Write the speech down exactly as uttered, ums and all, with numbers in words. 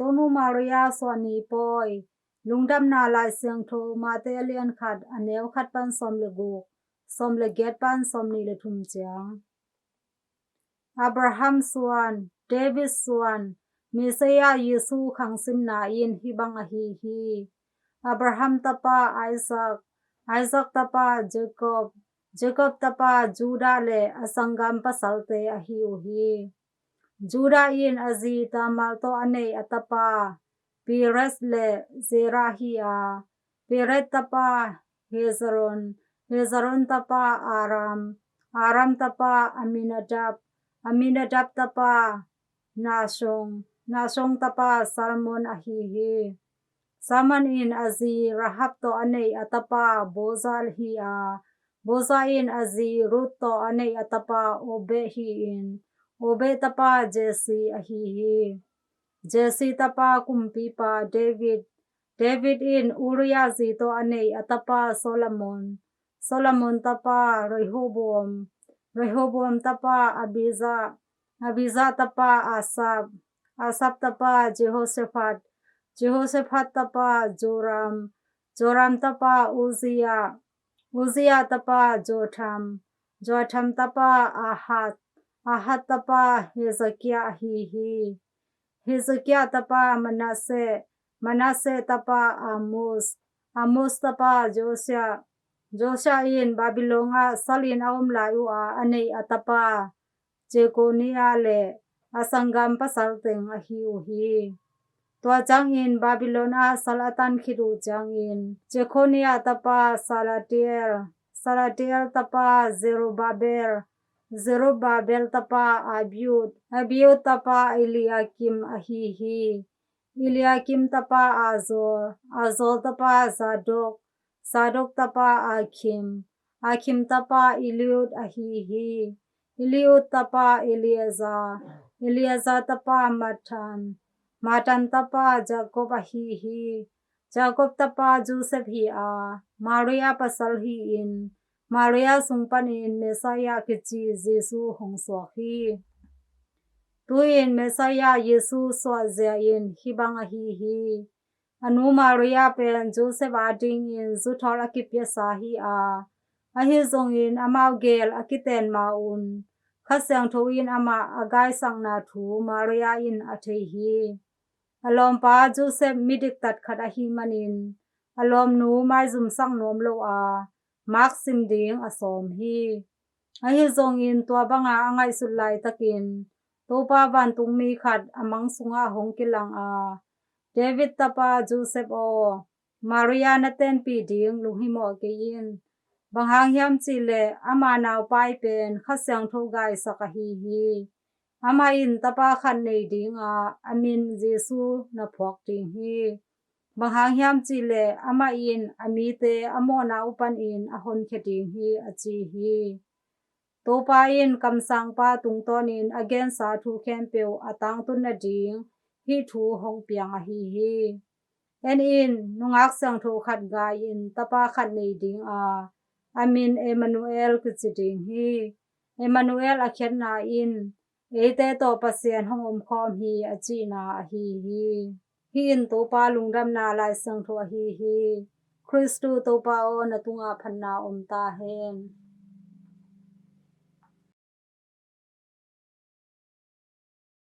Tonu Maria suahni pawi. Lungdamna Lai Siangtho Mate a lian khat, a neu khat pan sawm le guk, sawm le giat pan sawm nih le thum ciang. Abraham suan, David suan, Messiah Jesu khangsimna in hih bang ahi hi. Abraham tapa Isaac, Isaac tapa Jacob, Jacob tapa Judah le a sanggam pasalte ahi uh hi. Judah in a zi Tamar tawh a nei a tapa Perez le Zerah hi a, Perez tapa Hezron, Hezron tapa Aram, Aram tapa Aminadab, Aminadab tapa Nahshon, Nahshon tapa Salmon ahi hi. Salmon in a zi Rahab tawh a nei a tapa Boaz hi a, Boaz in a zi Ruth tawh a nei a tapa Obed hi-in, Obed tapa Jesse ahi hi. Jesse tapa kumpipa David, David in Uriah zi tawh a nei a tapa Solomon, Solomon tapa Rehoboam, Rehoboam tapa Abijah, Abijah tapa Asaph, Asaph tapa Jehoshaphat, Jehoshaphat tapa Joram, Joram tapa Uzziah, Uzziah tapa Jotham, Jotham tapa Ahaz, Ahaz tapa Hezekiah ahi hi. Hezekiah tapa Manasseh, Manasseh tapa Amos, Amos tapa Josiah, Josiah in Babylon ah salin a om lai uh a, a nei a tapa Jeconiah le a sanggam pasal teng ahi uh hi. Tua ciangin Babylon ah sal a tan khit uh ciangin Jeconiah tapa Salatiel, Salatiel tapa Zerubbabel, Zerubbabel tapa Abiud, Abiud tapa Eliakim ahi hi. Eliakim tapa Azor, Azor tapa Zadok, Zadok tapa Akim, Akim tapa Eliud ahi hi. Eliud tapa Eleazar, Eleazar tapa Matan, Matan tapa Jacob ahi hi. Jacob tapa Joseph hi a, Maria pasal hi-in, Maria sung panin Messiah kici Jesu hong suak hi. Tu-in Messiah Jesu suahzia in hih bang ahi hi. A nu Maria pen Joseph adingin zuthawl a kipiasa hi a, ahi zongin amau gel a kiten ma-un Kha Siangtho in amah a gaisakna thu Maria in a thei hi. A lawmpa Joseph midiktat khat ahih manin a lawmnu maizumsak nuam lo a, maksim ding a sawm hi. Ahi zongin tua banga a ngaihsut laitakin Topa vantungmi khat a mang sungah hong kilang a, David tapa Joseph aw, Maria na tenpih ding lunghimawh kei in. Bang hang hiam cihleh ama naupai pen Kha Siangtho gaisak ahi hi. Amah in tapa khat nei ding a, a min Jesu na phuak ding hi. Bang hang hiam cihleh amah in a mite a mawhna uh panin a honkhia ding hi, a ci hi. Topa in kamsangpa tungtawnin a gensa thu khempeuh a tangtun nading hih thu hong piang ahi hi. En in, nungak siangtho khat gai-in tapa khat nei ding a, a min Emmanuel kici ding hi. Emmanuel a khiatna in eite tawh Pasian hong omkhawm hi, a cihna ahi hi. Hih in Topa lungdamna Lai Siangtho ahi hi. Khristu Topa aw, na tungah phatna om ta hen.